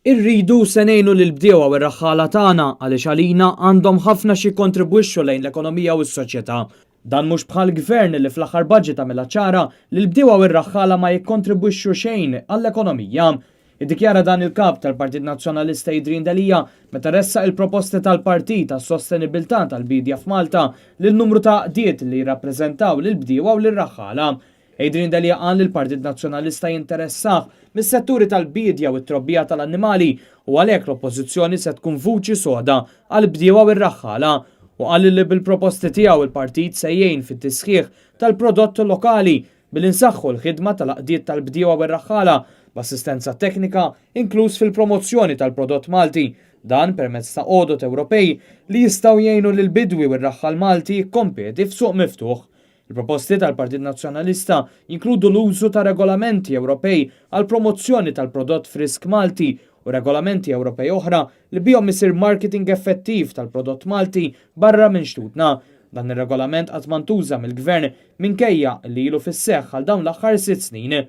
Irridu u se ngħinu lill-bdiewa u r-raħħala tagħna għaliex għalina għandhom ħafna x'jikkontribwixxu lejn l-ekonomija u s-soċjetà. Dan mhux bħall-Gvern li fl-aħħar budget għamilha ċara li l-bdiewa u r-raħħala ma jikkontribwixxu xejn għall-ekonomija. Iddikjara dan il-Kap tal-Partit Nazzjonalista Adrian Delia meta ressaq il-proposti tal-partit għas-sostenibilità tal-biedja f'Malta lil numru ta' għaqdiet li jirrappreżentaw lill-bdiewa u lir-raħħala. Adrian Delia qal li l-Partit Nazzjonalista jinteressah mis-setturi tal-biedja u t-trobbija tal-annimali u għalhekk l-Oppożizzjoni se tkun vuċi soda għall-bdiewa u r-raħħala u qal li bil-proposti tiegħu l-partit se jgħin fit-tisħiħ tal-prodott lokali billi nsaħħu l-ħidma tal-għaqdiet tal-bdiewa u r-raħħala b'assistenza teknika inkluż fil-promozzjoni tal-prodott Malti, dan permezz ta' għodod Ewropej li jistgħu jgħinu lill-bidwi u r-raħħal Malti jikkompeti f'suq miftuħ. Il-proposti tal-Partit Nazzjonalista jinkludu l-użu ta' regolamenti Ewropej għall-promozzjoni tal-prodott frisk Malti u regolamenti Ewropej oħra li bihom isir marketing effettiv tal-prodott Malti barra minn xtutna. Dan ir-regolament qatt ma ntuża mill-Gvern minkejja li ilu fis-seħħ għal dawn l-aħħar sitt snin.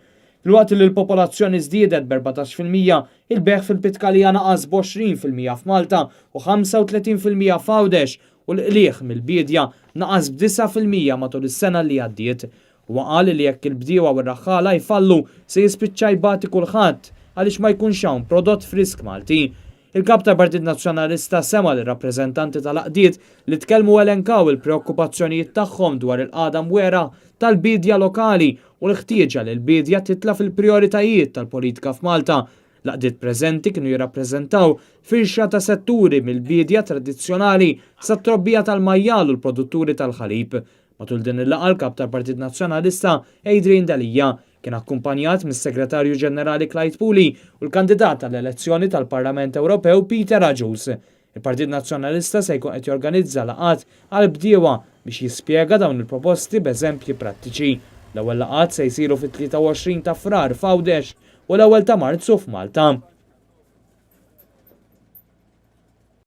Filwaqt li l-popolazzjoni żdiedet b'14%, il-bejgħ fil-Pitkalija naqas b'20% f'Malta u 35% f'Għawdex u l-qligħ mill-biedja naqas b'9% matul is-sena li għaddiet. Huwa qal li jekk il-bdiewa u r-raħħala jfallu se jispiċċa jbati kulħadd għaliex ma jkunx hawn prodott frisk Malti. Il-Kap tal-Partit Nazzjonalista sema' lir-rappreżentanti tal-għaqdiet li tkellmu u elenkaw il-preokkupazzjonijiet tagħhom dwar il-qagħda mwegħra tal-biedja lokali u l-ħtieġa li l-biedja titla' fil-prijoritajiet tal-politika f'Malta. L-għaqdiet preżenti kienu jirrappreżentaw firxa ta' setturi mill-biedja tradizzjonali sat-trobbija tal-majjal u l-produtturi tal-ħalib. Matul din il-laqgħa l-Kap tal-Partit Nazzjonalista Adrian Delia kien akkumpanjat mis-Segretarju Ġenerali Clyde Puli u l-kandidat għall-elezzjoni tal-Parlament Ewropew Peter Agius. Il-Partit Nazzjonalista se jkun qed jorganizza laqgħat għall-bdiewa biex jispjega dawn il-proposti b'eżempji prattiċi. L-ewwel laqgħat se jsiru fit-23 ta' Frar f'Għawdex u l-ewwel ta' Marzu f'Malta.